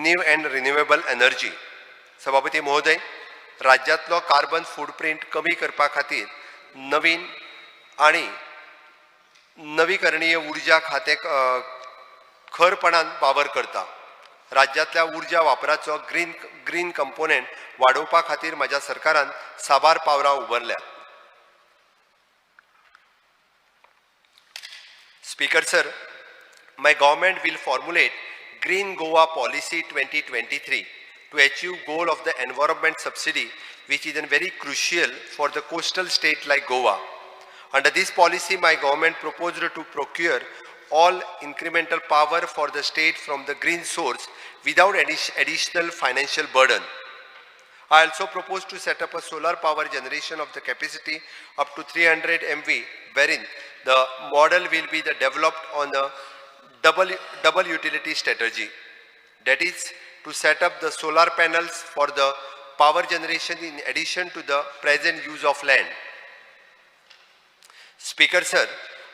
New and renewable energy. सभापती महोदय, राज्यांतलो carbon footprint कमी करपा खातीर नवीन आनी नवीकरणीय ऊर्जा खातें खरपणान वावर करता. राज्यांतल्या ऊर्जा वापराचो ग्रीन कंपोनेंट वाडोवपा खातीर म्हज्या सरकारान साबार पावलां उबारल्यात. Speaker sir, my government will formulate Green Goa Policy 2023 to achieve goal of the environment subsidy, which is very crucial for the coastal state like Goa. Under this policy, my government proposed to procure all incremental power for the state from the green source without additional financial burden. I also propose to set up a solar power generation of the capacity up to 300 MV, wherein the model will be the developed on a double utility strategy. That is, to set up the solar panels for the power generation in addition to the present use of land. Speaker sir,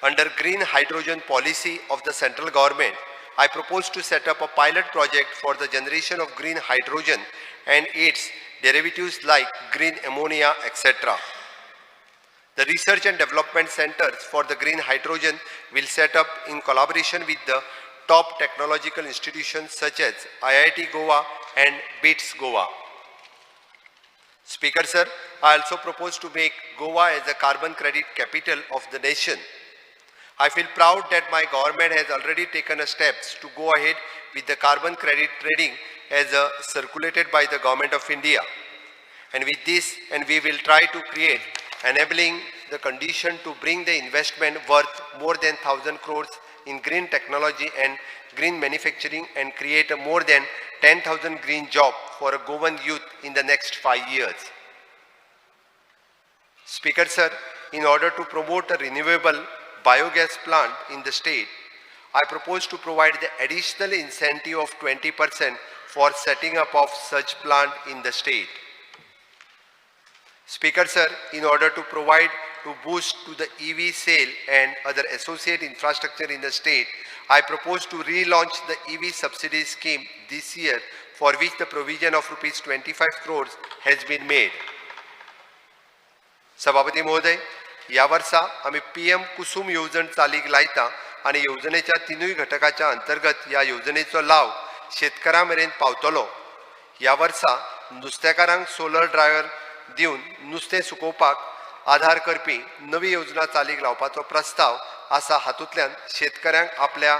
under green hydrogen policy of the central government, I propose to set up a pilot project for the generation of green hydrogen and its derivatives like green ammonia, etc. The research and development centers for the green hydrogen will set up in collaboration with the top technological institutions such as IIT Goa and BITS Goa. Speaker sir, I also propose to make Goa as the carbon credit capital of the nation. I feel proud that my government has already taken a steps to go ahead with the carbon credit trading as circulated by the Government of India. And with this, and we will try to create enabling the condition to bring the investment worth more than 1,000 crores in green technology and green manufacturing and create a more than 10,000 green job for a Goan youth in the next 5 years. Speaker sir, in order to promote a renewable biogas plant in the state, I propose to provide the additional incentive of 20% for setting up of such plant in the state. Speaker sir, in order to provide to boost to the EV sale and other associate infrastructure in the state, I propose to relaunch the EV subsidy scheme this year, for which the provision of rupees 25 crores has been made. सभापती महोदय, ह्या वर्सा आमी PM Kusum येवजण चालीक लायता आनी येवजणेच्या तिनूय घटकाच्या अंतर्गत ह्या येवजणेचो लाव शेतकारां मेरेन पावतलो. ह्या वर्सा नुस्तेकारांक सोलर ड्रायर दिवन नुस्तें सुकोवपाक आधार करपी नवी योजना चालीक लावपाचो प्रस्ताव आसा. हातूंतल्यान शेतकऱ्यांक आपल्या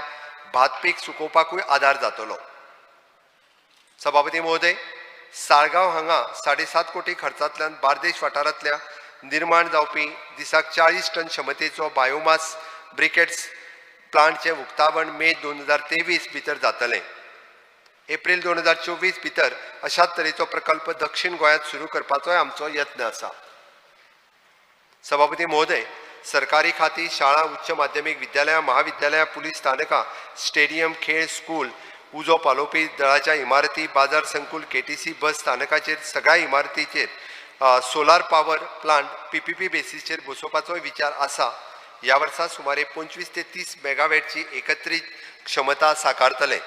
भात पीक सुकोवपाकूय आधार जातलो. सभापती महोदय, साळगांव हांगा 7.5 कोटी खर्चांतल्यान बार्देश वाठारांतल्या निर्माण जावपी दिसाक 40 टन क्षमतेचो बायोमास ब्रिकेट्स प्लांटचें उक्तावण मे 2023 भितर जातलें. एप्रील 2024 भितर अशाच तरेचो प्रकल्प दक्षिण गोंयांत सुरू करपाचोय आमचो यत्न आसा. सभापती महोदय, सरकारी खाती, शाळा, उच्च माध्यमीक विद्यालयां, महाविद्यालयां, पुलीस स्थानकां, स्टेडियम, खेळ, स्कूल, उजो पालोवपी दळाच्या इमारती, बाजार संकुल, केटीसी बस स्थानकाचेर सगळ्या इमारतीचेर सोलार पॉवर प्लांट पीपीपी बेसीसचेर बसोवपाचोय विचार आसा. ह्या वर्सा सुमारे 25 ते 30 मेगावॅटची एकत्रीत क्षमता साकारतले.